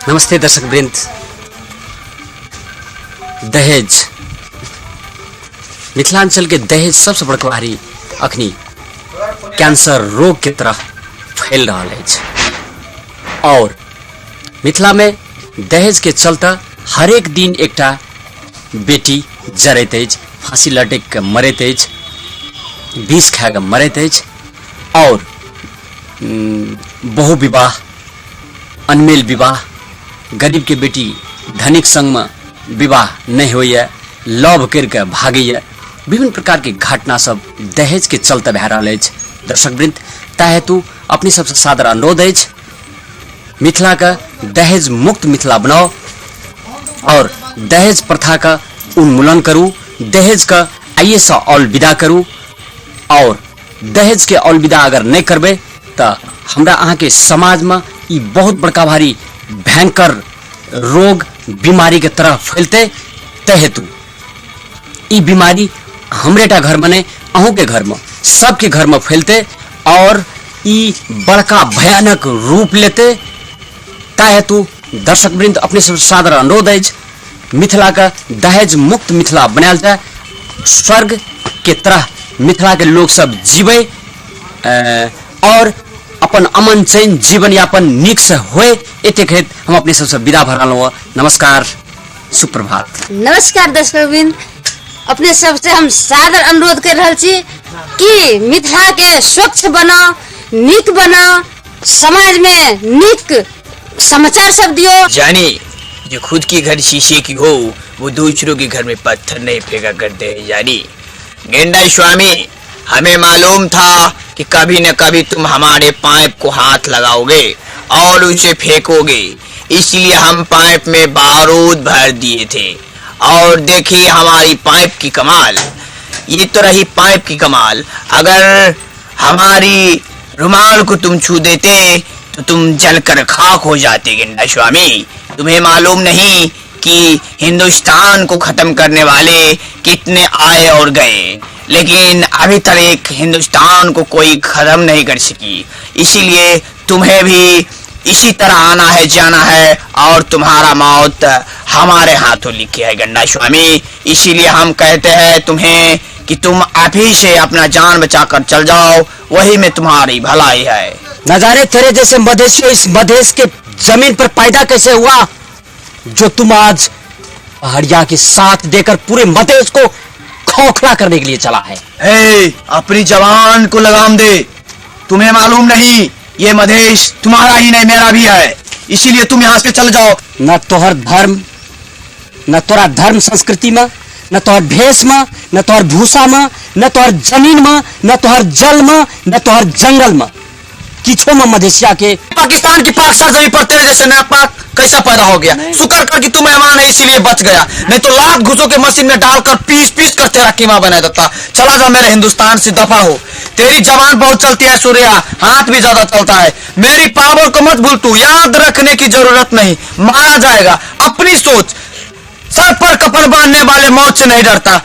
नमस्ते दर्शक वृंद। दहेज, मिथिलांचल के दहेज सबसे बड़का भारी अखनी कैंसर रोग के तरह फैल रहल अछि और मिथिला में दहेज के चलते हरेक दिन एकटा बेटी जरैत अछि, फांसी लटकि के मरैत अछि, विष खा के मरैत अछि और बहु विवाह, अनमेल विवाह, गरीब के बेटी धनिक संगमे विवाह नहि होइए, लव करिके भागैए, विभिन्न प्रकारके घटना सब दहेजके चलते भए रहल अछि। दर्शकवृंद, ताहि हेतु अपने सबसँ सादर अनुरोध अछि, मिथिलाके दहेज मुक्त मिथिला बनाओ और दहेज प्रथाके उन्मूलन करू, दहेजके आइएसँ अलविदा करू और दहेजके अलविदा अगर नहि करबै तऽ हमरा अहाँके समाजमे ई बहुत बड़का भारी भयंकर रोग बीमारीके तरह फैलतै। ताहि हेतु ई बीमारी हमरेटा घरमे नहि, अहूँके घरमे, सबके घरमे फैलतै और ई बड़का भयानक रूप लेतै। ताहि हेतु दर्शकवृंद, अपने सब सादर अनुरोध अछि, मिथिलाके दहेज मुक्त मिथिला बनायल जाय, स्वर्ग के तरह मिथिला के लोग सब जीवे और अपन अमन चैन जीवन यापन नीक से होए। एतेक हेत हम अपने सबसे विदा भऽ रहलहुँ। नमस्कार, सुप्रभात। नमस्कार दर्शकवृंद, अपने सबसे हम सादर अनुरोध कर रहल छी कि मिथिला के स्वच्छ बनाओ, नीक बनाओ, समाज में नीक समाचार सब दियो। जाने जो खुद के घर शीशे की हो वो दूसरों के घर में पत्थर नहीं फेंका करते हैं। जानी गेंडा स्वामी, हमें मालूम था कि कभी न कभी तुम हमारे पाइप को हाथ लगाओगे और उसे फेंकोगे, इसलिए हम पाइप में बारूद भर दिए थे। और देखिए हमारी पाइप की कमाल, ये तो रही पाइप की कमाल, अगर हमारी रुमाल को तुम छू देते तो तुम जलकर खाक हो जाते। गेंडा स्वामी, तुम्हें मालूम नहीं कि हिंदुस्तान को खत्म करने वाले कितने आए और गए, लेकिन अभी तक एक हिंदुस्तान को कोई खत्म नहीं कर सकी। इसीलिए तुम्हें भी इसी तरह आना है, जाना है और तुम्हारा मौत हमारे हाथों लिखी है गंडा स्वामी। इसीलिए हम कहते हैं तुम्हें कि तुम अभी से अपना जान बचाकर चल जाओ, वही में तुम्हारी भलाई है। न जाने तेरे जैसे मधेशियों इस मधेश के जमीन पर पैदा कैसे हुआ, जो तुम आज पहाड़िया के साथ देकर पूरे मधेश को खोखला करने के लिए चला है। ए, अपनी जवान को लगाम दे। तुम्हें मालूम नहीं ये मधेश तुम्हारा ही नहीं मेरा भी है, इसीलिए तुम यहाँ से चल जाओ। न तोहर धर्म, न तोरा धर्म संस्कृति में, न तोहर भेष में, न तोहर भूसा में, न तोहर जमीन में, न तोहर जल में, न तोहर जंगल में, किछो में मधेशिया के पाकिस्तान की पाक सरजमी पर तेरे जैसे नापाक कैसा पैदा हो गया। शुक्र कर कि तू मेहमान है इसीलिए बच गया, नहीं तो लात घुसों के मशीन में डालकर पीस पीस कर तेरा कीमा बना देता। चला जा मेरे हिंदुस्तान से, दफा हो। तेरी जबान बहुत चलती है सूर्या, हाथ भी ज्यादा चलता है। मेरी पावर को मत भूल तू, याद रखने की जरूरत नहीं, मारा जाएगा। अपनी सोच, सर पर कफन बांधने वाले मौत से नहीं डरता।